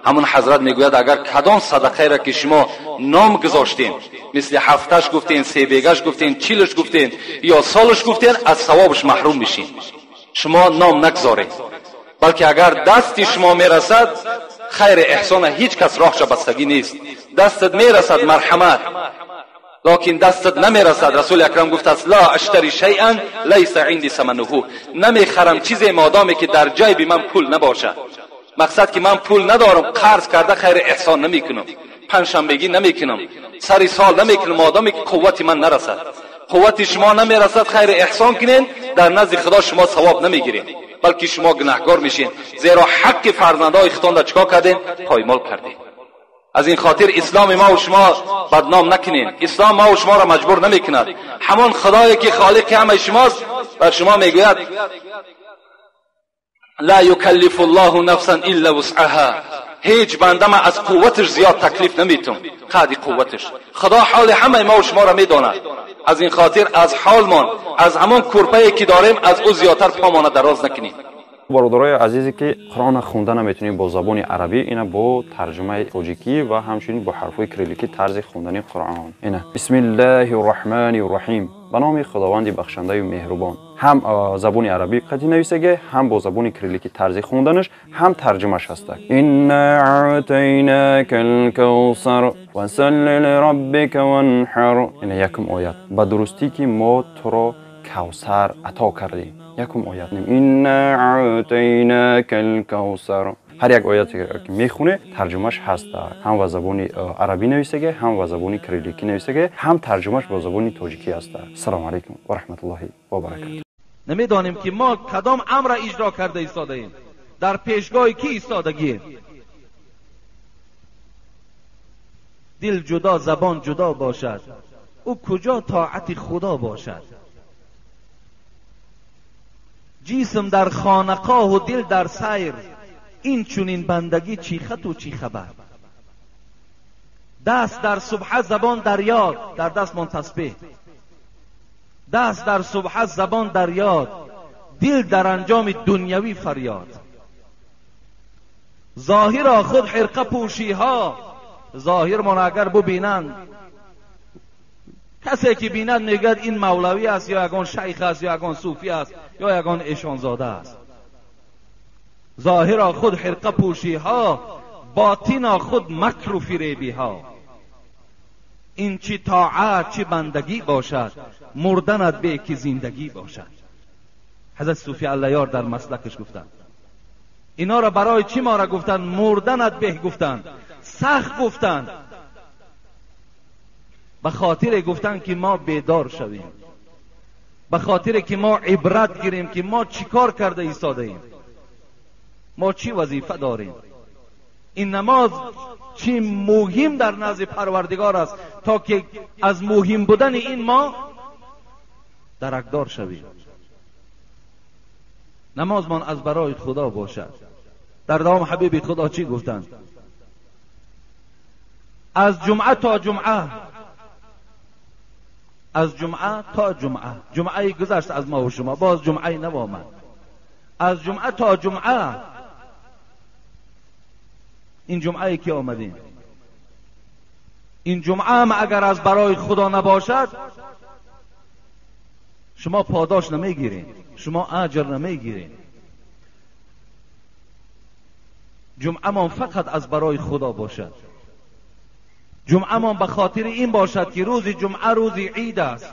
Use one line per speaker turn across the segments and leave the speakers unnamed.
ҳамон ҳазрат мегӯяд агар кадом садақаеро ки шумо ном гузоштем, мисли ҳафташ гуфтем, себегаш гуфтем, чилаш гуфтем ё солаш гуфтем, аз савобаш маҳрум мешин. Шумо ном нагзоред, балки агар дасти шумо мерасад, хайри эҳсона ҳеҷ кас роҳша бастагӣ нест. Дастат мерасад, марҳамат, локин дастат намерасад. Расули акрам гуфтааст: ла аштари шайъан лайса инди самануҳу, намехарам чизе модоме ки дар ҷайби ман пул набошад. Мақсад ки ман пул надорам, қарз карда хайри эҳсон намекунам, панҷшанбегӣ намекунам, сари сол намекунам, модоме ки қуввати ман нарасад. Қуввати шумо намерасад, хайри эҳсон кунед, дар назди худо шумо савоб намегиред, балки шумо гунаҳгор мешед, зеро ҳаққи фарзандҳои худтонро чикор кардем? Поймол кардем. Аз ин хотир исломи мо ва шумо бадном накунем. Ислом мо ва шуморо маҷбур намекунад. Ҳамон худое ки холиқи ҳамаи шумост бар шумо мегӯяд: ла юкаллифу аллоҳу нафсан илла вусъаҳа, ҳеҷ банда ман аз қувваташ зиёд таклиф наметум, қадри қувваташ. Худо ҳоли ҳамаи мо ва шуморо медонад. Аз ин хотир аз ҳолмон, аз ҳамон курпае ки дорем, аз ӯ зиёдтар помона дароз накунем.
Бародарои азизе ки Қуръонро хонда наметунем бо забони арабӣ, ина бо тарҷумаи тоҷикӣ ва ҳамчунин бо ҳарфҳои кирилликӣ тарзи хондани Қуръон. Ина: бисмиллаҳи рраҳмани рраҳим, ба номи Худованди бахшандаю меҳрубон. Ҳам забони арабӣ қатъи нависаге, ҳам бо забони кирилликӣ тарзи хонданаш, ҳам тарҷумаш ҳаста. Инна аътайнака лкавсар фасалли лираббика ванҳар. Ина якум оят: ба дурустӣ ки мо туро кавсар ато кардем. Якум оят: инна аътайнака лкавсар. Ҳар як ояте ки мехоне, тарҷумаш ҳаста, ҳам ба забони арабӣ нависаге, ҳам ба забони кирилликӣ нависаге, ҳам тарҷумаш бо забони тоҷикӣ ҳаста. Ассалому алайкум ва раҳматуллоҳи ва баракату.
Намедонем ки мо кадом амра иҷро карда истодаем, дар пешгоҳи кӣ истодагием. Дил ҷудо, забон ҷудо бошад, ӯ куҷо тоати худо бошад? Ҷисм дар хонақоҳу дил дар сайр, ин чунин бандагӣ чӣ хату чӣ хабар? Даст дар субҳа, забон дар ёд, дар дастмон тасбеҳ. Даст дар субҳа, забон дар ёд, дил дар анҷоми дунявӣ фарёд. Зоҳиро худ ҳирқа пӯшиҳо, зоҳирмон агар бубинанд, касе ки бинад мегӯяд ин мавлавӣ аст, ё ягон шайх аст, ё ягон суфӣ аст, ё ягон эшонзода аст. Зоҳиро худ ҳирқа пӯшиҳо, ботино худ макру фиребиҳо. Ин чӣ тоат, чӣ бандагӣ бошад, мурданат бе ки зиндагӣ бошад. Ҳазрат суфӣ Аллаёр дар маслакаш гуфтанд. Инора барои чӣ мора гуфтанд? Мурданат беҳ гуфтанд, сахт гуфтанд, ба хотире гуфтанд ки мо бедор шавем, ба хотире ки мо ибрат гирем ки мо чӣ кор карда истодаем, мо чӣ вазифа дорем. Ин намоз чӣ муҳим дар назди Парвардигор аст, то ки аз муҳим будани ин мо даракдор шавем. Намозмон аз барои Худо бошад. Дар давом ҳабиби Худо чӣ гуфтанд? Аз ҷумъа то ҷумъа, аз ҷумъа то ҷумъа, ҷумъаи гузашт аз мо ва шумо, боз ҷумъаи нав омад. Аз ҷумъа то ҷумъа, ин ҷумъае ки омадем, ин ҷумъа ҳам агар аз барои Худо набошад, шумо подош намегиред, шумо аҷр намегиред. Ҷумъамон фақат аз барои Худо бошад. Ҷумъамон ба хотири ин бошад ки рӯзи ҷумъа рӯзи ид аст,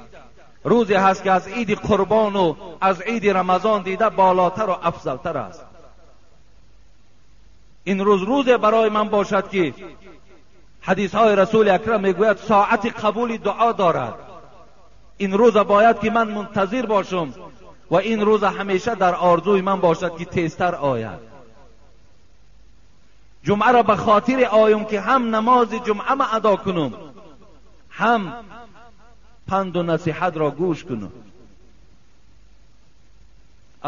рӯзе ҳаст ки аз иди қурбону аз иди Рамазон дида болотар ва афзалтар аст. Ин рӯз рӯзе барои ман бошад ки ҳадисҳои Расули акрам мегӯяд соати қабули дуо дорад. Ин рӯза бояд ки ман мунтазир бошам ва ин рӯза ҳамеша дар орзуи ман бошад ки тезтар ояд. Ҷумъаро ба хотири оюм ки ҳам намози ҷумъа ма адо кунам, ҳам панду насиҳатро гӯш кунам.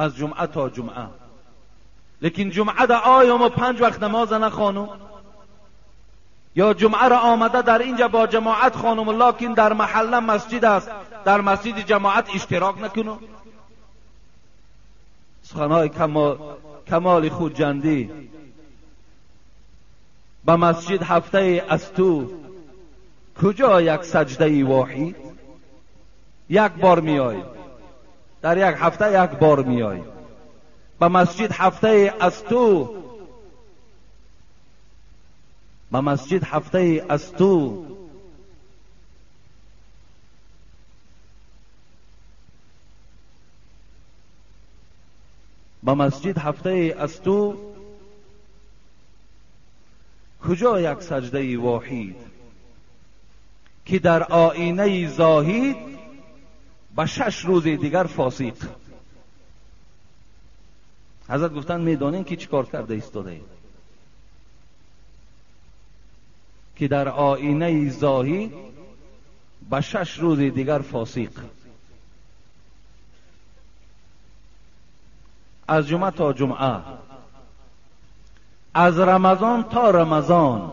Аз ҷумъа то ҷумъа. Лекин ҷумъа да оюму 5 вақт намоза нахонум, ё ҷумъаро омада дар инҷа бо ҷамоат хонум, локин дар маҳалла масҷид аст, дар масҷиди ҷамоат иштирок накунум. Суханҳои камоли хуҷандӣ. به مسجد هفته از تو کجا یک سجده واحد؟ یک بار میای، در یک هفته یک بار میای. به مسجد هفته از تو، به مسجد هفته از تو، به مسجد هفته از تو کجا یک سجده واحد که در آینه زاهد به 6 روز دیگر فاسق. حضرت گفتن میدانین که چیکار کرده ایستاده، که در آینه زاهد به 6 روز دیگر فاسق. از جمعه تا جمعه، از رمضان تا رمضان،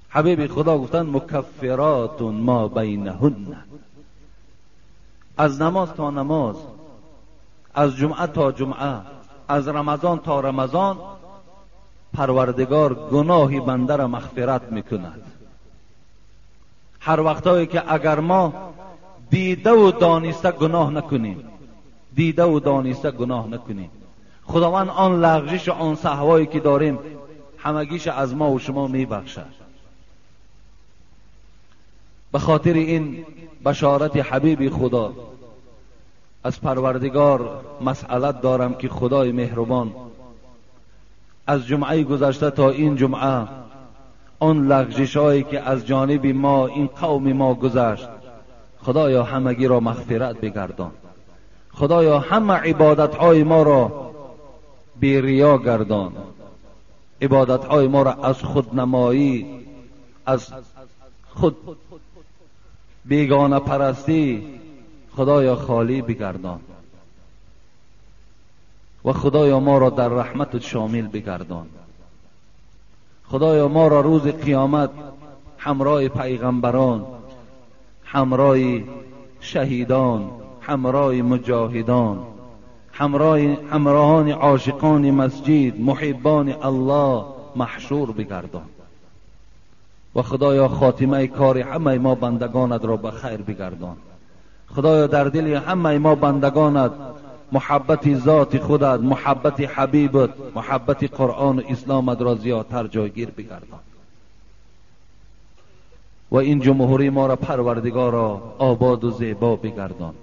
حبیب خدا گفتن مکفرات ما بینهن، از نماز تا نماز، از جمعه تا جمعه، از رمضان تا رمضان، پروردگار گناه بنده را مغفرت میکند. هر وقتایی که اگر ما دیده و دانسته گناه نکنیم، دیده و دانسته گناه نکنیم، خداوند آن لغزش و آن سهوایی که داریم همگیش از ما و شما میبخشد. به خاطر این بشارت حبیب خدا از پروردگار مسئلت دارم که خدای مهربان از جمعه گذشته تا این جمعه آن لغزش‌هایی که از جانب ما این قوم ما گذشت، خدایا همگی را مغفرت بگردان. خدایا همه عبادت‌های ما را بی ریا گردان، عبادت‌های ما را از خودنمایی، از خود بیگانه پرستی خدایا خالی بگردان و خدایا ما را در رحمت شامل بگردان. خدایا ما را روز قیامت همراه پیغمبران، همراه شهیدان، همراه مجاهدان، همراهان عاشقان مسجد، محبان الله محشور بگردان و خدایا خاتمه کار همه ما بندگانت را به خیر بگردان. خدایا در دل همه ما بندگانت محبت ذات خودت، محبت حبیبت، محبت قرآن و اسلامت را زیادتر جایگیر بگردان و این جمهوری ما را پروردگارا آباد و زیبا بگردان.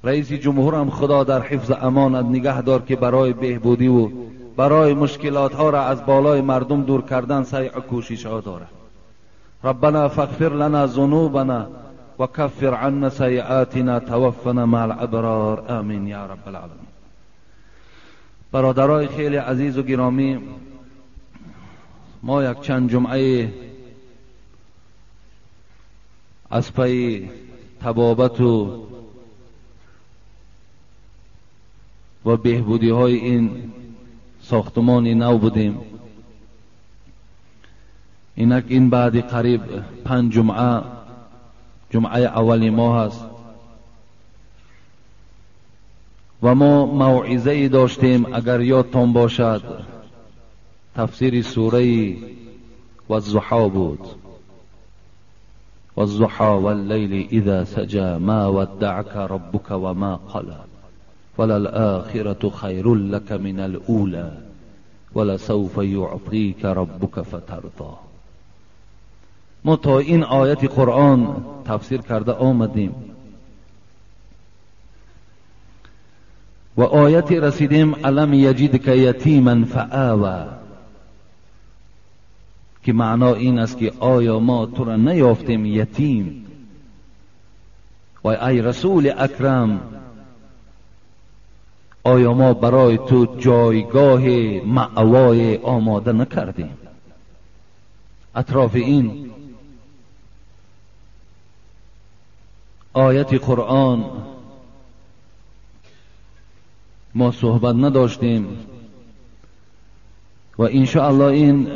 رئیس جمهور هم خدا در حفظ امانت نگه دار که برای بهبودی و برای مشکلات ها را از بالای مردم دور کردن سعی و کوشش ها دارد. ربنا فاغفر لنا ذنوبنا وكفر عنا سيئاتنا توفنا مع الابرار آمین یا رب العالمین. برادرای خیلی عزیز و گرامی، ما یک چند جمعه از پی طبابت و بهبودی های این ساختمان نو بودیم. اینک این بعد قریب 5 جمعه، جمعه اول ماه است و ما موعظه ای داشتیم، اگر یادتان باشد تفسیر سوره والضحی بود. والضحی واللیل اذا سجى ما ودعك ربك وما قلى وللآخرة خیر لك من الأولى ولسوف يعطيك ربك فترضى. ما تا این آیت قرآن تفسیر کرده آمدیم و آیت رسیدیم الم یجدک یتیما فآوی، که معنا این است که آیا ما تو را نیافتیم یتیم؟ و ای رسول اکرم، آیا ما برای تو جایگاه مأوای آماده نکردیم؟ اطراف این آیت قرآن ما صحبت نداشتیم و انشاءالله این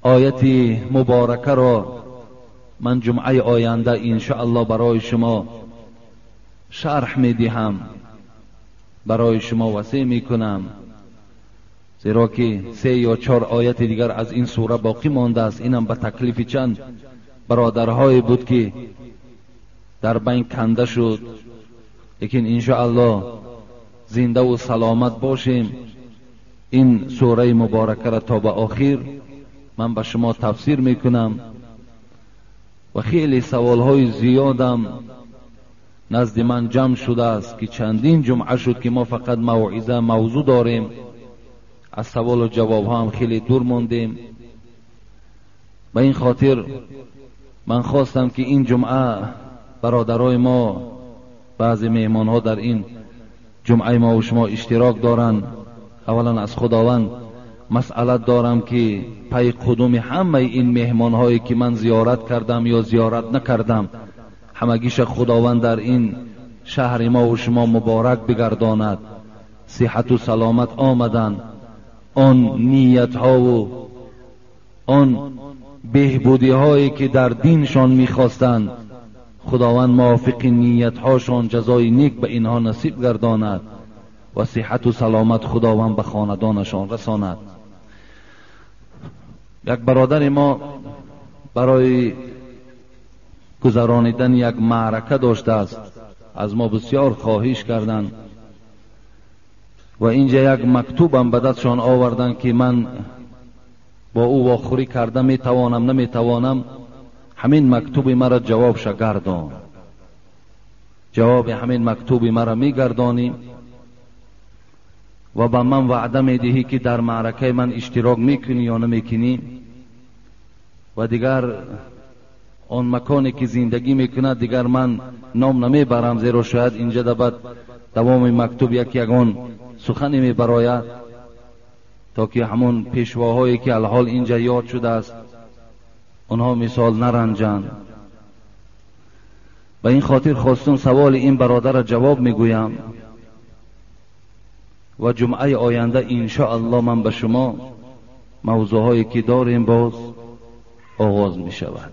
آیت مبارکه را من جمعه آینده انشاءالله برای شما شرح میدهم، برای شما وصی میکنم زیرا که 3 یا 4 آیت دیگر از این سوره باقی مانده است. اینم به تکلیف چند برادرهای بود که در بین کنده شد، لیکن انشاءالله زنده و سلامت باشیم. این سوره مبارکه را تا به آخر من به شما تفسیر میکنم و خیلی سوالهای زیادم نزد من جمع شده است که چندین جمعه شد که ما فقط موعظه موضوع داریم، از سوال و جواب ها هم خیلی دور موندیم. به این خاطر من خواستم که این جمعه برادرای ما، بعضی مهمان ها در این جمعه ما و شما اشتراک دارند. اولا از خداوند مسئلت دارم که پی قدوم همه این مهمان هایی که من زیارت کردم یا زیارت نکردم، همگیش خداوند در این شهر ما و شما مبارک بگرداند. صحت و سلامت آمدن، آن نیت ها و آن بهبودی هایی که در دینشان میخواستند، خداوند موافق نیت هاشان جزای نیک به اینها نصیب گرداند و صحت و سلامت خداوند به خاندانشان رساند. یک برادر ما برای گذرانیدن یک معرکه داشته است، از ما بسیار خواهش کردند و اینجا یک مکتوبم به دستشان آوردن که من با او واخوری کرده میتوانم نمیتوانم، همین مکتوب مرا جوابش گردان. جواب همین مکتوب مرا میگردانی و به من وعده میدهی که در معرکه من اشتراک میکنی یا نمیکنی. و دیگر آن مکانی که زندگی میکند دیگر من نام نمیبرم، زیرا شاید اینجا بعد دوام مکتوب یک یگان سخنی میبراید تا که همون پیشواهایی که الحال اینجا یاد شده است آنها مثال نرنجند. به این خاطر خواستم سوال این برادر را جواب میگویم و جمعه آینده انشاءالله من به شما موضوعهایی که داریم باز آغاز می شود.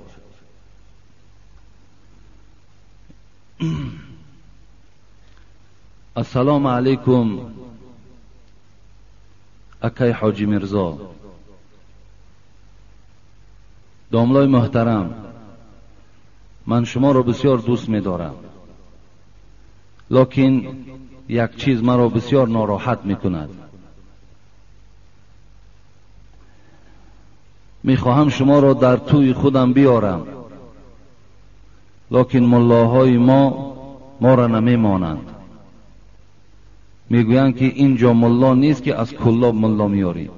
السلام علیکم اکای حاجی میرزا، داملای محترم، من شما را بسیار دوست می دارم، لکن یک چیز مرا بسیار ناراحت می کند. می خواهم شما را در توی خودم بیارم، لکن ملاهای ما را نمی مانند. میگویند که اینجا ملا نیست که از کلاب ملا میاری،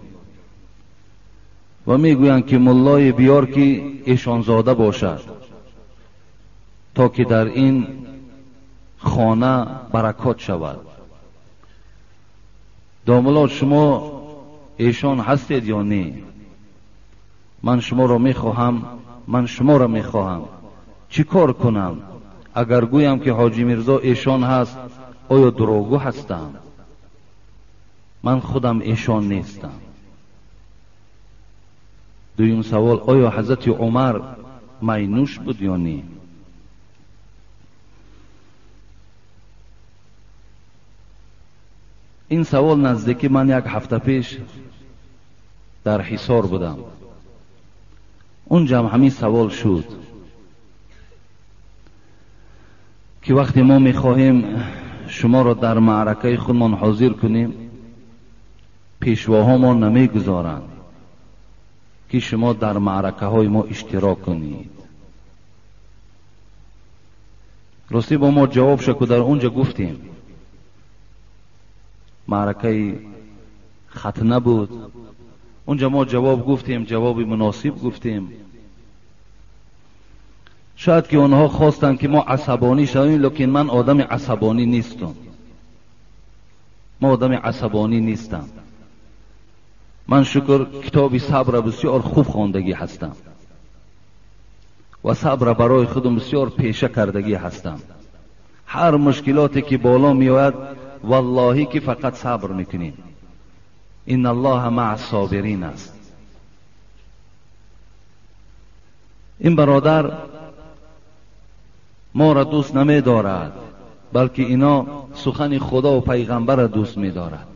و میگویند که ملای بیار که ایشانزاده باشد تا که در این خانه برکات شود. داملا شما ایشان هستید یا نه؟ من شما را میخواهم، من شما را میخواهم. چی کار کنم؟ اگر گویم که حاجی میرزا ایشان هست، آیا دروغگو هستم؟ من خودم ایشان نیستم. دویم سوال، آیا حضرت عمر مینوش بود یا نه؟ این سوال نزدیکی من یک هفته پیش در حصار بودم، اونجا هم همین سوال شد که وقتی ما میخواهیم شما را در معرکه خودمان حاضر کنیم، پیشواها ما نمیگذارند که شما در معرکه های ما اشتراک کنید. راستی با ما جواب شد که در اونجا گفتیم معرکه ختنه بود، اونجا ما جواب گفتیم، جواب مناسب گفتیم. شاید که آنها خواستند که ما عصبانی شویم، لیکن من آدم عصبانی نیستم. ما آدم عصبانی نیستم. من شکر کتاب صبر بسیار خوب خواندگی هستم و صبر برای خودم بسیار پیشه کردگی هستم. هر مشکلاتی که بالا میآید واللهی که فقط صبر میکنیم. ان الله مع الصابرین است. این برادر ما را دوست نمی دارد، بلکه اینا سخن خدا و پیغمبر را دوست می دارد.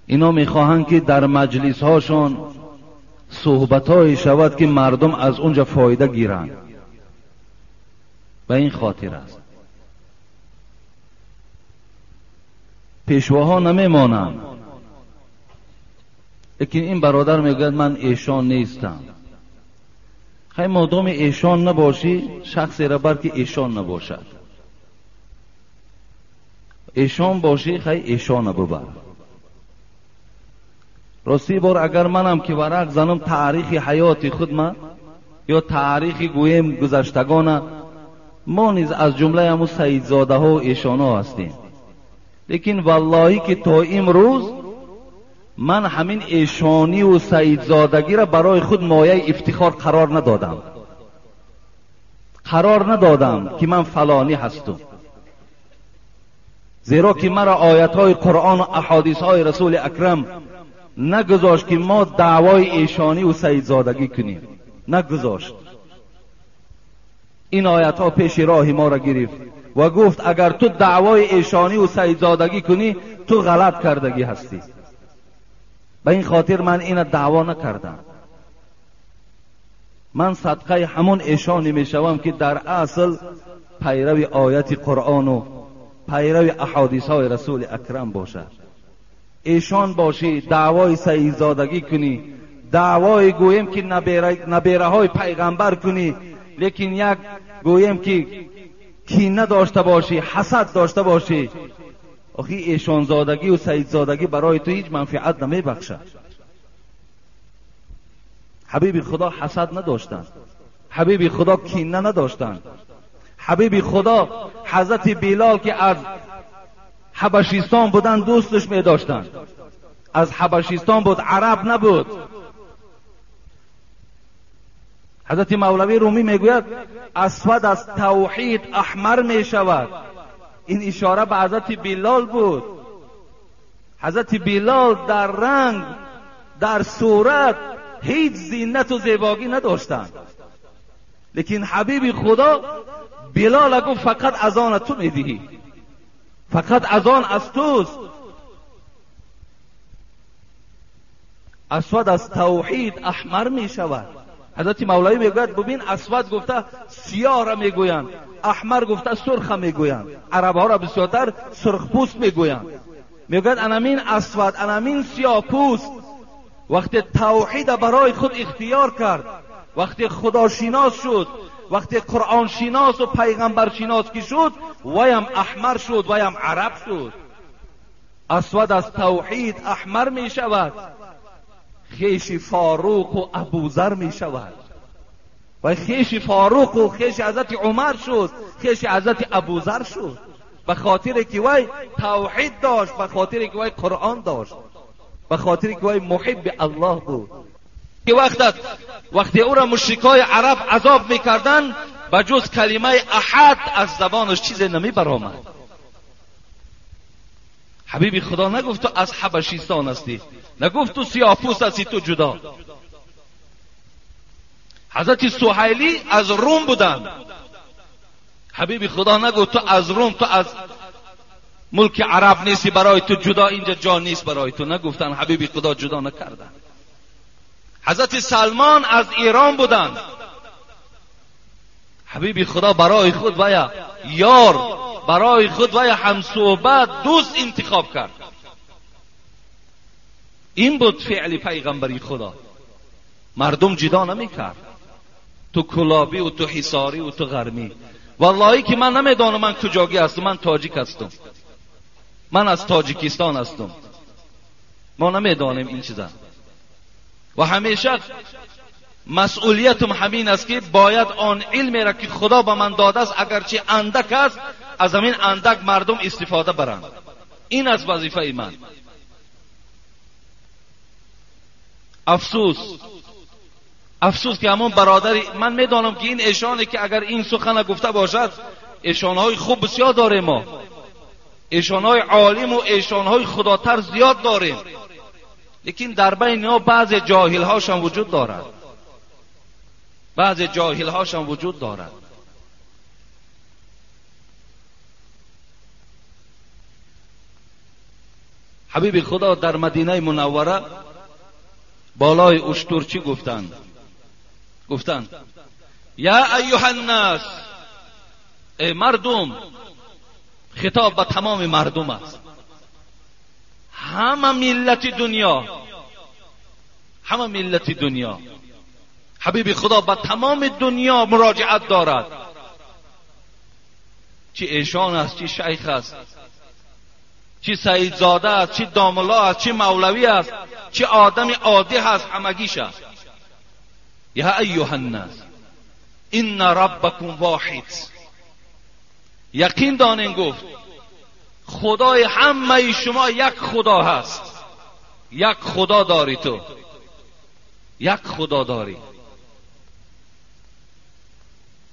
اینا میخواهند که در مجلس هاشون صحبت های شود که مردم از اونجا فایده گیرند. به این خاطر است پیشواها نمیمانند. لیکن این برادر میگوید من ایشان نیستم. خیلی مادام ایشان نباشی، شخصی را بر که ایشان نباشد. ایشان باشی، خیلی ایشان ببر. راستی بار اگر منم که ورق زنم تاریخ حیات خود ما یا تاریخ گویم گذشتگانه، ما نیز از جمله همون سیدزاده ها و ایشان ها هستیم. لیکن واللهی که تا امروز من همین ایشانی و سیدزادگی را برای خود مایه افتخار قرار ندادم. قرار ندادم که من فلانی هستم، زیرا که مرا آیت های قرآن و احادیث های رسول اکرم نگذاشت که ما دعوای ایشانی و سیدزادگی کنیم. نگذاشت. این آیت ها پیش راه ما را گرفت و گفت اگر تو دعوای ایشانی و سیدزادگی کنی تو غلط کردگی هستی. به این خاطر من این دعوا نکردم. من صدقه همون ایشانی میشوم که در اصل پیرو آیت قرآن و پیرو احادیث های رسول اکرم باشد. ایشان باشی، دعوای سیدزادگی کنی، دعوای گویم که نبیره های پیغمبر کنی، لیکن یک گویم که کینه داشته باشی، حسد داشته باشی، آخی ایشانزادگی و سیدزادگی برای تو هیچ منفعت نمیبخشد. حبیب خدا حسد نداشتند، حبیب خدا کینه نداشتند. حبیب خدا حضرت بلال که از حبشستان بودن دوستش می داشتند. از حبشستان بود، عرب نبود. حضرت مولوی رومی میگوید اسود از توحید احمر می شود. این اشاره به حضرت بلال بود. حضرت بلال در رنگ، در صورت هیچ زینت و زیبایی نداشتند، لیکن حبیب خدا بلال گفت فقط از آن تو میدهی، فقط از آن از توست. اسود از توحید احمر می شود. حضرت مولوی میگوید ببین اسود گفته سیاه را میگویند، احمر گفته سرخ میگویند. عرب ها را بسیارتر سرخ پوست میگویند. میگوید انامین اسود، انامین سیاه پوست وقتی توحید برای خود اختیار کرد، وقتی خداشناس شد، وقتی قرآن شناس و پیغمبر شناس که شد، ویم احمر شد، ویم عرب شد. اسود از توحید احمر می شود، خیش فاروق و ابوذر می شود. و خیش فاروق و خیش حضرت عمر شد، خیش حضرت ابوذر شد، به خاطر که وی توحید داشت، به خاطر که وی قرآن داشت، به خاطر که وی محب الله بود. که وقتی او را مشرکای عرب عذاب میکردن، به جز کلمه احد از زبانش چیز نمی برآمد. حبیب خدا نگفت تو از حبشستان هستی، نگفت تو سیاه‌پوست هستی، تو جدا. حضرت سهیلی از روم بودند. حبیب خدا نگفت تو از روم، تو از ملک عرب نیستی، برای تو جدا اینجا جا نیست برای تو. نگفتن، حبیب خدا جدا نکردن. حضرت سلمان از ایران بودند. حبیب خدا برای خود و یا یار، برای خود و یا همصحبت، دوست انتخاب کرد. این بود فعل پیغمبری خدا. مردم جدا نمی کرد، تو کلابی و تو حصاری و تو غرمی. واللهی که من نمیدانم من کجاگی هستم، من تاجیک هستم، من از تاجیکستان هستم. ما نمیدانیم این چیزا. و همیشه مسئولیتم همین است که باید آن علمی را که خدا به من داده است، اگرچه اندک است، از همین اندک مردم استفاده برند. این از وظیفه من. افسوس، افسوس که همون برادری، من میدانم که این ایشانه که اگر این سخن گفته باشد، ایشانهای خوب بسیار داریم ما، ایشانهای عالم و ایشانهای خداتر زیاد داریم، لیکن در بین اینا بعض جاهلهاشان وجود دارد، بعض جاهلهاشان وجود دارد. حبیب خدا در مدینه منوره بالای اشتر چی گفتند؟ گفتند یا ایها الناس، ای مردم. خطاب به تمام مردم است، همه ملت دنیا، همه ملت دنیا. حبیب خدا به تمام دنیا مراجعت دارد، چی ایشان است، چی شیخ است، چی سیدزاده است، چی داملا است، چی مولوی است، چی آدم عادی هست، همگیش است. یا ایها الناس ان ربکم واحد. یقین دانین، گفت خدای همه شما یک خدا هست، یک خدا داری، تو یک خدا داری.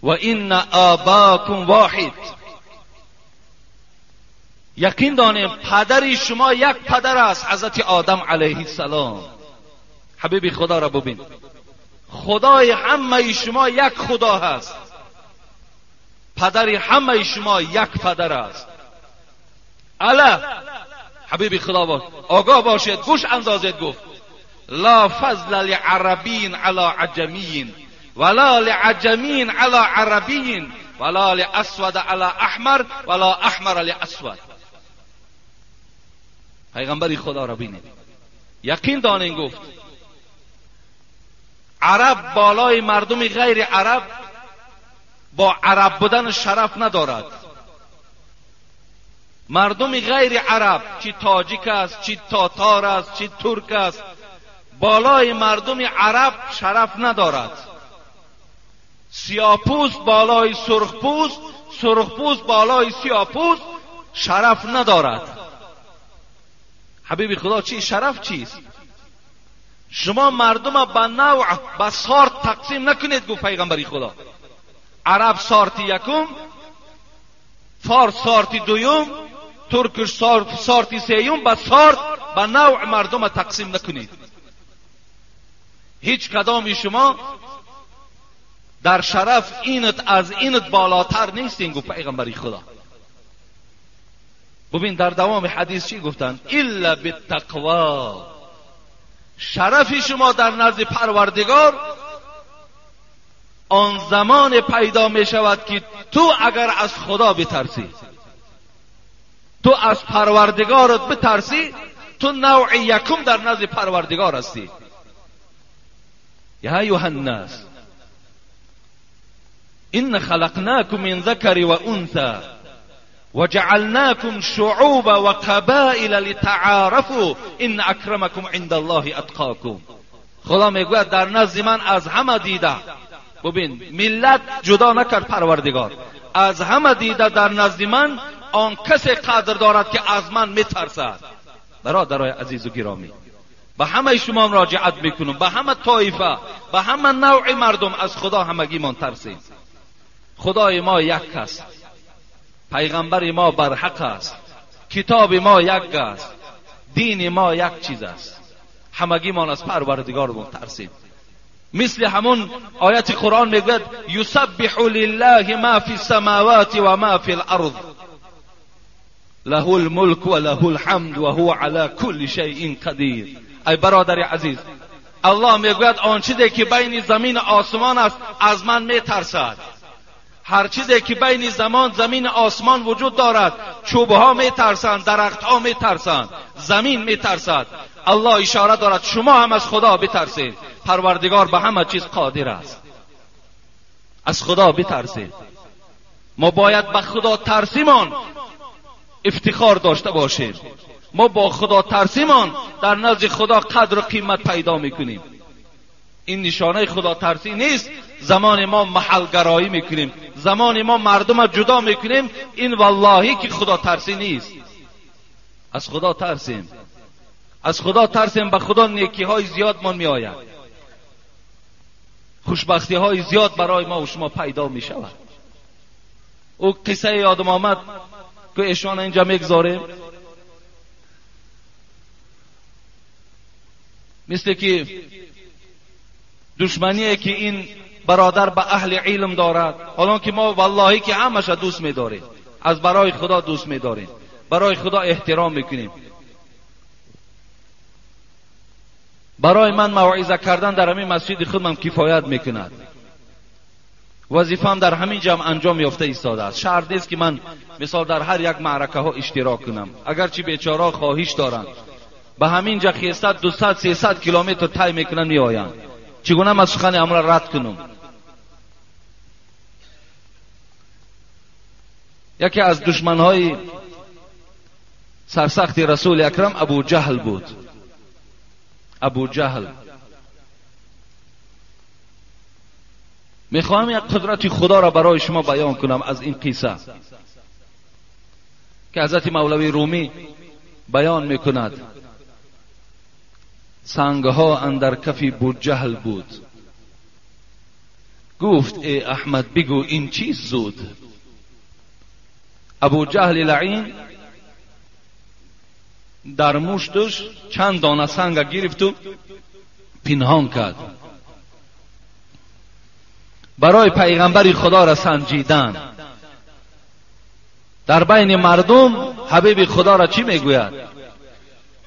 و ان آباکم واحد. یقین دانیم پدری شما یک پدر است، حضرت آدم علیه السلام. حبیبی خدا را ببین، خدای همه شما یک خدا هست، پدری همه شما یک پدر است. الا حبیبی خدا باش، آگاه باشید، گوش اندازید. گفت لا فضل لعربی علی عجمی ولا لعجمی علی عربی ولا لاسود علی احمر ولا احمر لاسود. پیغمبری خدا را بینید، یقین دانین گفت عرب بالای مردم غیر عرب با عرب بودن شرف ندارد. مردم غیر عرب، چی تاجیک است، چی تاتار است، چی ترک است، بالای مردم عرب شرف ندارد. سیاه‌پوست بالای سرخپوست، سرخپوست بالای سیاه‌پوست شرف ندارد. حبیب خدا چی شرف چیست؟ شما مردم به نوع، به سارت تقسیم نکنید. گفت پیغمبری خدا عرب سارت یکم، فارس سارت دوم، ترکش سارت سیوم، به سارت، به نوع مردم تقسیم نکنید. هیچ کدام شما در شرف اینت از اینت بالاتر نیستین. گفت پیغمبری خدا. ببین در دوام حدیث چی گفتن؟ الا بالتقوا. شرف شما در نزد پروردگار آن زمان پیدا می شود که تو اگر از خدا بترسی، تو از پروردگارت بترسی، تو نوع یکم در نزد پروردگار هستی. یا ایها الناس ان خلقناکم من ذکر و انثی وجعلناکم شعوبا وقبائل لتعارفوا ان اکرمکم عند الله اتقاکم. خدا میگوید در نزد من از همه دیده، ببین ملت جدا نکرد پروردگار، از همه دیده در نزد من آن کسی قدر دارد که از من میترسد. برادرای عزیز و گرامی، به همه شما مراجعت میکنم، به همه طایفه، به همه نوع مردم، از خدا همگی من ترسیم. خدای ما یک است، پیغمبر ما برحق است، کتاب ما یک است، دین ما یک چیز است. همگی ما از پروردگارمون ترسیم. مثل همون آیت قرآن میگوید یسبح لله ما فی السماوات و ما فی الارض له الملک و له الحمد و هو علی کل شیء قدیر. ای برادر عزیز، الله میگوید آن چیزی که بین زمین و آسمان است از من میترسد. هر چیزی که بین زمین آسمان وجود دارد، چوبها میترسند، درختها میترسند، زمین میترسد. الله اشاره دارد شما هم از خدا بترسید. پروردگار به همه چیز قادر است. از خدا بترسید. ما باید به خدا ترسیمان افتخار داشته باشیم. ما با خدا ترسیمان در نزد خدا قدر و قیمت پیدا میکنیم. این نشانه خدا ترسی نیست. زمان ما محلگرایی میکنیم، زمان ما مردم جدا میکنیم، این واللهی که خدا ترسی نیست. از خدا ترسیم، از خدا ترسیم، به خدا نیکی های زیاد من میآید، خوشبختی های زیاد برای ما و شما پیدا میشود. او قصه یادم آمد که ایشان اینجا میگذاریم، مثل که دشمنیه که این برادر به اهل علم دارد، حالا که ما واللهی که همش دوست میداریم، از برای خدا دوست میداریم، برای خدا احترام میکنیم. Барои ман мавъиза кардан дар ҳамин масҷиди худам кифоят мекунад. Вазифаам дар ҳамин ҷамъ анҷом ёфта истодааст. Шарт нест ки ман мисол дар ҳар як маъракаҳо иштирок кунам. Агарчи бечораҳо хоҳиш доранд. Ба ҳамин ҷа 100, 200, 300 километр тай мекунанд меоянд. Чӣ гуна ман сухани амра рад кунам? Яке аз душманҳои сарсахти расули акрам Абу Ҷаҳл буд. Абу Ҷаҳл. Мехоҳам як қудрати худоро барои шумо баён кунам аз ин қисса ки ҳазрати Мавлавӣ Румӣ баён мекунад. Сангҳо андар кафи Буҷаҳл буд. Гуфт эй Аҳмад бигӯ ин чиз зуд. Абу Ҷаҳли лаъин дар мушташ чанд дона санга гирифту пинҳон кард. Барои пайғамбари худоро санҷидан. Дар байни мардум ҳабиби худоро чӣ мегӯяд?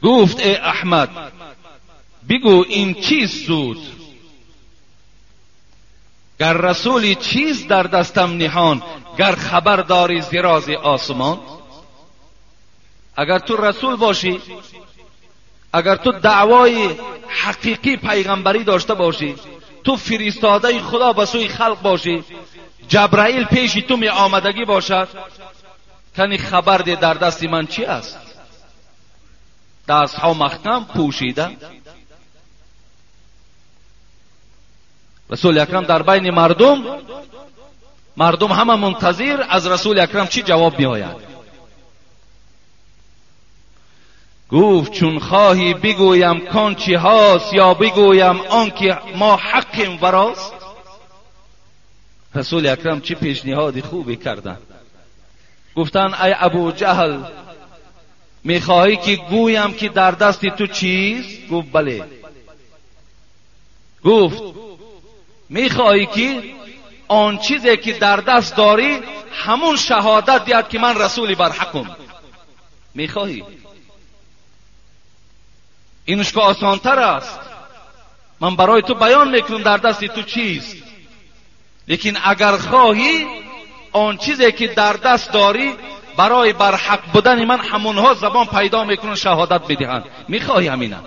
Гуфт эй Аҳмад бигӯ ин чиз зуд. Гар расули чиз дар дастам ниҳон, гар хабар дори зи рози осмон. Агар ту расул бошӣ, агар ту даъвои ҳақиқӣ пайғамбарӣ дошта бошӣ, ту фиристодаи худо ба сӯи халқ бошӣ, ҷабраил пеши ту меомадагӣ бошад, кани хабар де дар дасти ман чӣ аст? Дастҳо маҳкам пӯшида. Расули акрам дар байни мардум, мардум ҳама мунтазир аз расули акрам чӣ ҷавоб меояд? Гуфт чун хоҳӣ бигӯям кон чӣ ҳаст ё бигӯям он ки мо ҳаққем варост. Расули акрам чӣ пешниҳоди хубе карданд. Гуфтанд ай Абу Ҷаҳл, мехоҳӣ ки гӯям ки дар дасти ту чист? Гуфт бале. Гуфт мехоҳӣ ки он чизе ки дар даст дорӣ ҳамун шаҳодат диҳад ки ман расули барҳақум? Мехоҳӣ? Инш ки осонтар аст. Ман барои ту баён мекунам дар дасти ту чист. Лекин агар хоҳӣ он чизе ки дар даст дорӣ барои барҳақ будани ман ҳамонҳо забон пайдо мекунанд, шаҳодат медиҳанд. Мехоҳӣ ҳамина?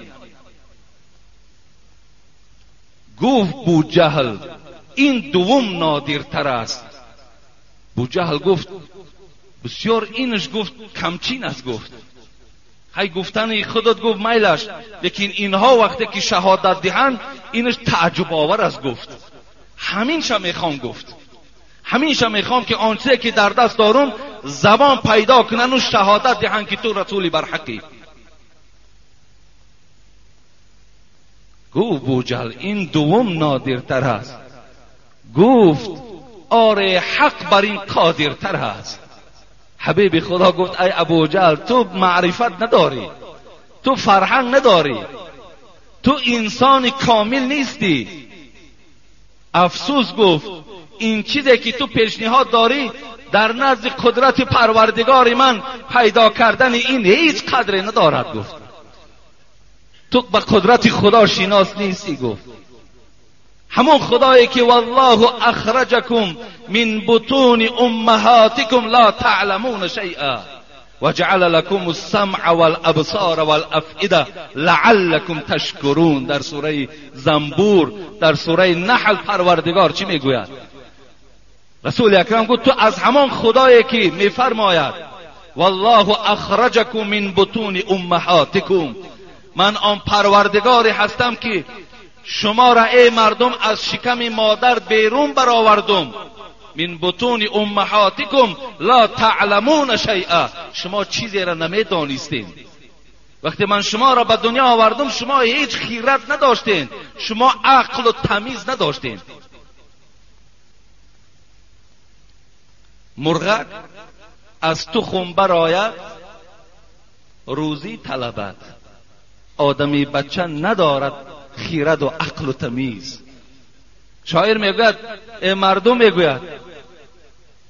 Гуфт Буҷаҳл ин дуввум нодиртар аст. Буҷаҳл гуфт бисёр инш гуфт камчин аст гуфт. Ҳай гуфтани худат гуфт майлаш, лекин инҳо вақте ки шаҳодат диҳанд инш таъҷубовар аст гуфт. Ҳаминша мехоҳам гуфт. Ҳаминша мехоҳам ки он чизе ки дар даст дорум забон пайдо кунанд шаҳодат диҳанд ки ту расули барҳақӣ. Гуфт Буҷаҳл ин дуввум нодиртар аст. Гуфт оре ҳақ бар ин қодиртар аст. Ҳабиби худо гуфт ай Абу Ҷаҳл, ту маърифат надорӣ, ту фарҳанг надорӣ, ту инсони комил нестӣ. Афсӯс гуфт ин чизе ки ту пешниҳод дорӣ дар назди қудрати парвардигори ман пайдо кардани ин ҳеҷ қадре надорад гуфт. Ту ба қудрати худо шинос нестӣ гуфт. Ҳамон худое ки валлоҳу ахраҷакум мин бутуни уммаҳотикум ла таъламуна шайъа ва ҷаъала лакум ас-самъа вал-абсора вал-афъида лаъаллакум ташкурун. Дар сураи Занбур, дар сураи Наҳл парвардигор чӣ мегӯяд? Расули акрам гуфт ту аз ҳамон худое ки мефармояд валлоҳу ахраҷакум мин бутуни уммаҳотикум, ман он парвардигоре ҳастам ки шуморо эй мардум аз шиками модар берун баровардум. Мин бутуни уммаҳотикум ла таъламуна шайъа, шумо чизеро намедонистед. Вақте ман шуморо ба дунё овардум шумо ҳеҷ хират надоштед, шумо ақлу тамиз надоштед. Мурғак аз тухм барояд рӯзӣ талабад, одами бача надорад хираду ақлу тамиз. Шоир мегӯяд э мардум мегӯяд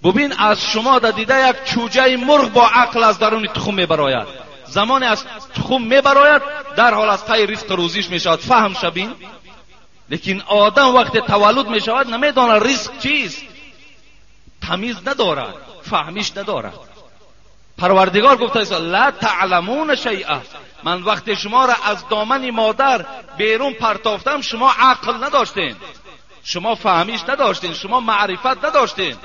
бубин аз шумо да дида як чӯҷаи мурғ бо ақл аз даруни тухм мебарояд. زمانی از تخم میبراید در حال از پی رزق روزیش میشود. فهم شبین. لیکن آدم وقت تولد میشود نمیداند رزق چیست، تمیز ندارد، فهمیش ندارد. پروردگار گفته است لا تعلمون شیئا، من وقت شما را از دامن مادر بیرون پرتافتم شما عقل نداشتین، شما فهمیش نداشتین، شما معرفت نداشتین.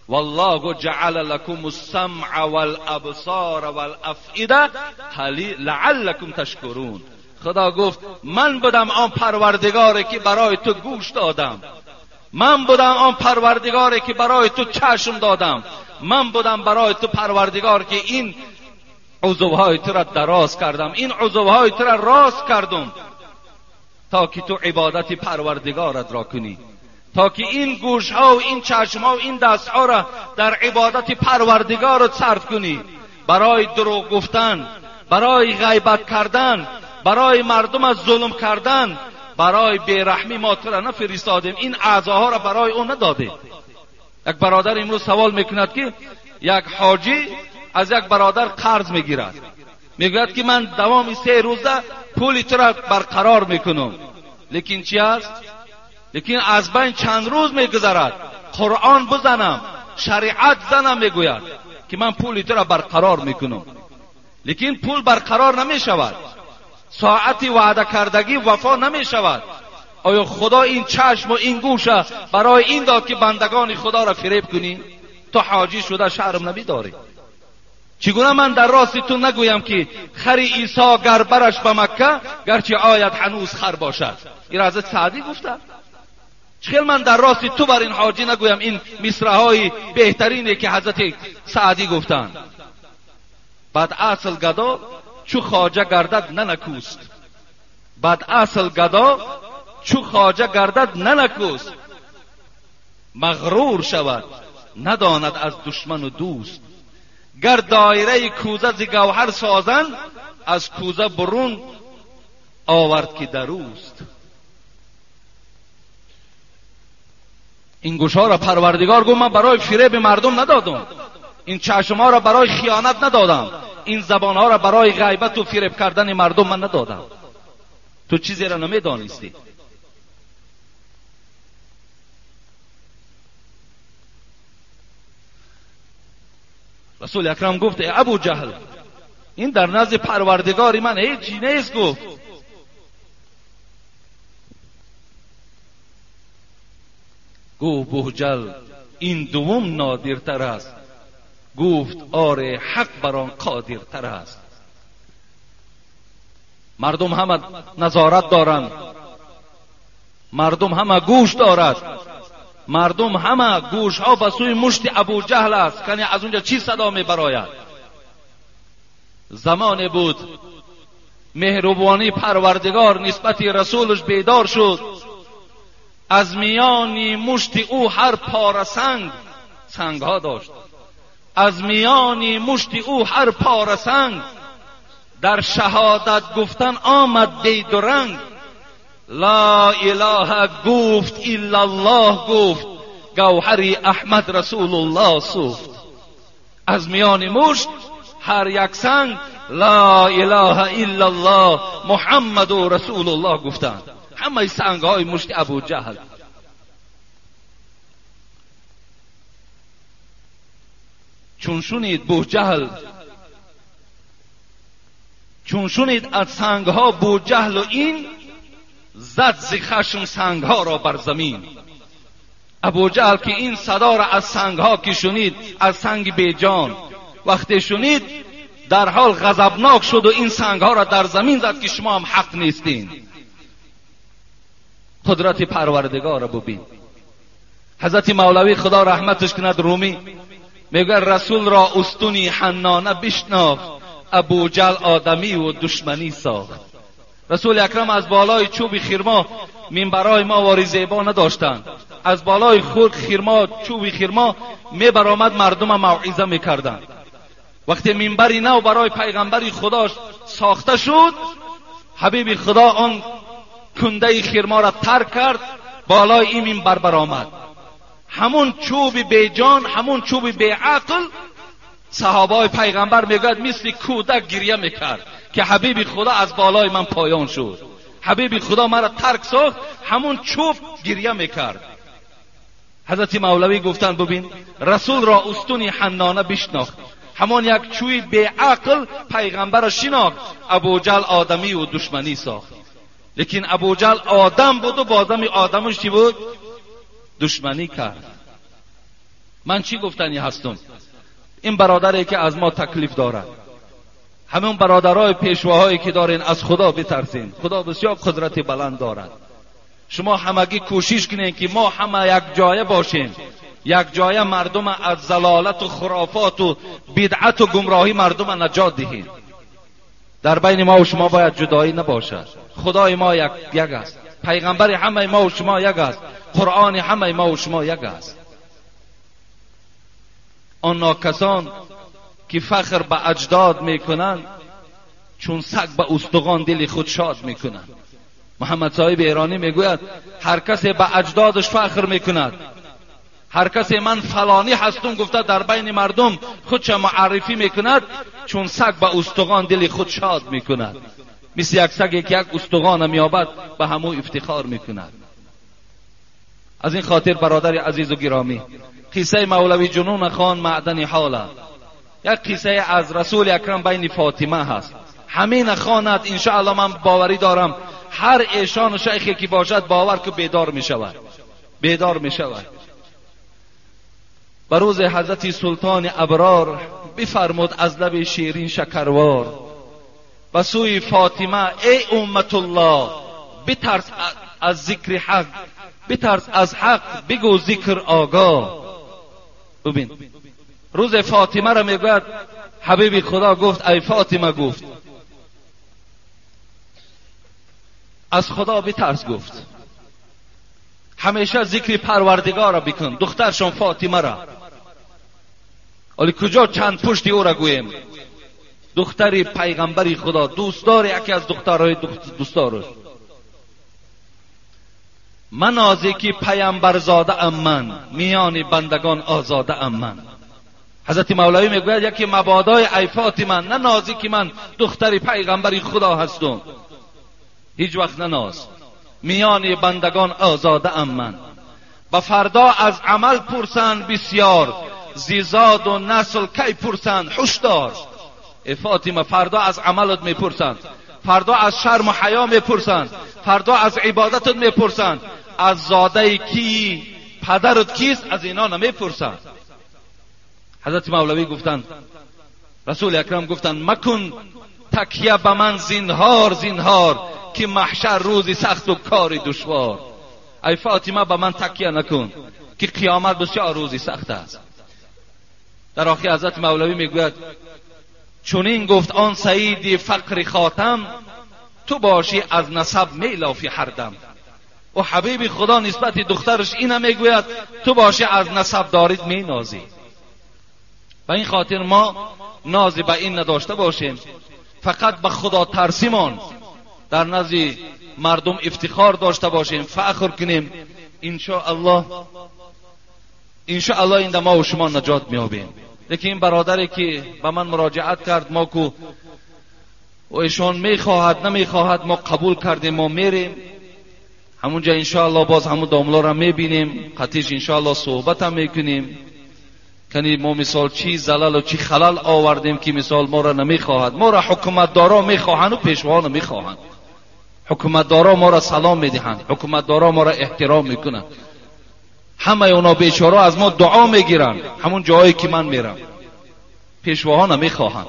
والله جعل لكم السمع والابصار والافئده لعلكم تشکرون. خدا گفت من بودم آن پروردگاری که برای تو گوش دادم، من بودم آن پروردگاری که برای تو چشم دادم، من بودم برای تو پروردگار که این عضوهای تو را دراز کردم، این عضوهای تو را راست کردم تا که تو عبادت پروردگارت را کنی، تا که این گوشها و این چشمها و این دستها را در عبادت پروردگارت صرف کنی. برای دروغ گفتن، برای غیبت کردن، برای مردم از ظلم کردن، برای بیرحمی ما تو را نفرستادیم، این اعضاها را برای او ندادیم. یک برادر امروز سوال میکند که یک حاجی از یک برادر قرض میگیرد، میگوید که من دوام 3 روزه پول تو را برقرار میکنم، لیکن چی است؟ لیکن از بین چند روز میگذرد، قرآن بزنم، شریعت زنم، میگوید که من پول تو را برقرار میکنم، لیکن پول برقرار نمیشود، ساعت وعده کردگی وفا نمیشود. آیا خدا این چشم و این گوش برای این داد که بندگان خدا را فریب کنی؟ تو حاجی شده شرم نمیداری. چگونه من در راست تو نگویم که خر عیسی گر برش به مکه گرچه آید هنوز خر باشد؟ این را حضرت سعدی گفته. چخیل من در راست تو بر این حاجی نگویم این مصرع های بهترینه که حضرت سعدی گفتند. بعد اصل گدا چو خواجه گردد ننکوست، بعد اصل گدا چو خواجه گردد ننکوست، مغرور شود نداند از دشمن و دوست. گر دایره کوزه ز گوهر سازند، از کوزه برون آورد که دروست. این گوشها را پروردگار گفت من برای فریب مردم ندادم، این چشمها را برای خیانت ندادم، این زبانها را برای غیبت و فریب کردن مردم من ندادم. تو چیزی را نمیدانستی. رسول اکرم گفت ای ابو جهل، این در نزد پروردگار من هیچی نیست. گفت گفت بوجل این دوم نادرتر است. گفت آره حق بر آن قادرتر است. مردم همه نظارت دارند، مردم همه گوش دارد، مردم همه گوش ها به سوی مشت ابو جهل است که از اونجا چی صدا می براید. زمان بود مهربانی پروردگار نسبت رسولش بیدار شد، از میان مشت او هر پاره سنگ، سنگ ها داشت، از میان مشت او هر پاره سنگ در شهادت گفتن آمد بید و رنگ. لا اله گفت الا الله گفت، گوهر احمد رسول الله سوخت. از میان مشت هر یک سنگ لا اله الا الله محمد رسول الله گفتند. همه سنگ های مشت ابو جهل. چون شنید بوجهل، چون شنید از سنگ ها بوجهل و این، زد ز خشم سنگ ها را بر زمین. ابوجهل که این صدا را از سنگ ها که شنید، از سنگ بیجان وقتی شنید، در حال غضبناک شد و این سنگ ها را در زمین زد که شما هم حق نیستین. قدرت پروردگار را ببین. حضرت مولوی خدا رحمتش کند رومی میگه رسول را استونی حنانه بشناخت، ابوجهل آدمی و دشمنی ساخت. رسول اکرم از بالای چوب خرما، منبرای ما واری زیبا نداشتند، از بالای خرما، چوب خرما میبرآمد مردم موعظه میکردند. وقتی منبری نو برای پیغمبر خدا ساخته شد، حبیب خدا آن کنده خرما را ترک کرد، بالای این منبر برآمد. همون چوب بیجان، همون چوب بیعقل صحابای پیغمبر میگوید مثل کودک گریه میکرد که حبیب خدا از بالای من پایان شد، حبیب خدا مرا ترک ساخت، همون چوب گریه میکرد. حضرت مولوی گفتند ببین رسول را استون حنانه بشناخت، همان یک چوی بیعقل پیغمبر را شناخت، ابوجهل آدمی و دشمنی ساخت. لیکن ابوجهل آدم بود و با آدم آدمش چی بود؟ دشمنی کرد. من چی گفتنی هستم؟ این برادری که از ما تکلیف دارد، همون برادرای پیشواهایی که دارین، از خدا بترسین. خدا بسیار قدرت بلند دارد. شما همگی کوشش کنین که ما همه یک جایه باشیم، یک جایه مردم از ضلالت و خرافات و بدعت و گمراهی مردم نجات دهیم. در بین ما و شما باید جدایی نباشد. خدای ما یک است، پیغمبر همه ما و شما یک است، قرآن همه ما و شما یک است. آن ناکسان که فخر به اجداد میکنند، چون سگ به استخوان دل خود شاد میکنند. محمد صاحب ایرانی میگوید هر کسی به اجدادش فخر میکند، هر کسی من فلانی هستم گفته در بین مردم خودش معرفی میکند، چون سگ به استخوان دل خود شاد میکند. مثل یک سگی که یک استخوان میابد به همو افتخار میکند. از این خاطر برادر عزیز و گرامی، قصه مولوی جنون خان معدن حاله، یک قصه از رسول اکرم بین فاطمه هست. همین خواند انشاءالله من باوری دارم هر ایشان و شیخی که باشد باور که بیدار میشود، بیدار میشود. به روز حضرت سلطان ابرار بفرمود از لب شیرین شکروار به سوی فاطمه ای امت الله، بترس از ذکر حق، بترس از حق بگو ذکر آگاه. ببین روز فاطمه را میگوید حبیب خدا گفت ای فاطمه، گفت از خدا بترس، گفت همیشه ذکر پروردگار را بکن. دخترشان فاطمه را، ولی کجا چند پشتی او را گوییم، دختر پیغمبر خدا، دوستدار یکی از دخترهای دوستدارش. من آزی که پیامبر زاده ام من، میان بندگان آزاده ام من. حضرت مولوی میگوید یکی مبادای ای فاطمه، نه نازی که من دختر پیغمبر خدا هستم، هیچ وقت نناز، میان بندگان آزاده ام من. و فردا از عمل پرسند بسیار، زیزاد و نسل کی پرسند هشدار. ای فاطمه فردا از عملت میپرسند، فردا از شرم و حیا میپرسند، فردا از عبادتت میپرسند، از زاده کی، پدرت کیست، از اینا نمیپرسند. حضرت مولوی گفتند، رسول اکرم گفتند مکن تکیه به من زینهار زینهار، که محشر روزی سخت و کاری دشوار. ای فاطمه به من تکیه نکن که قیامت بسیار روزی سخت است. در آخر حضرت مولوی میگوید چنین گفت آن سعید فقر خاتم، تو باشی از نسب میلافی هر دم. و حبیب خدا نسبت دخترش اینم میگوید تو باشی از نسب دارید مینازی. به این خاطر ما نازی به این نداشته باشیم، فقط به خدا ترسیمان در نزد مردم افتخار داشته باشیم، فخر کنیم. انشاءالله انشاءالله این ما و شما نجات میابیم. لیکن این برادری که به من مراجعت کرد، ما کو و ایشان میخواهد نمیخواهد، ما قبول کردیم، ما میریم همونجا انشاءالله باز همون داملا را میبینیم، قطیش انشاءالله صحبت هم میکنیم. کنی ما مثال چی زلل و چی خلل آوردیم که مثال ما را نمیخواهد. ما را حکومتدارا میخواهند و پیشوا نمیخواهند. حکومتدارا ما را سلام میدهند، حکومتدارا ما را احترام میکنند، همه اونا بیچاره از ما دعا میگیرند. همون جایی که من میرم پیشواها نمیخواهند.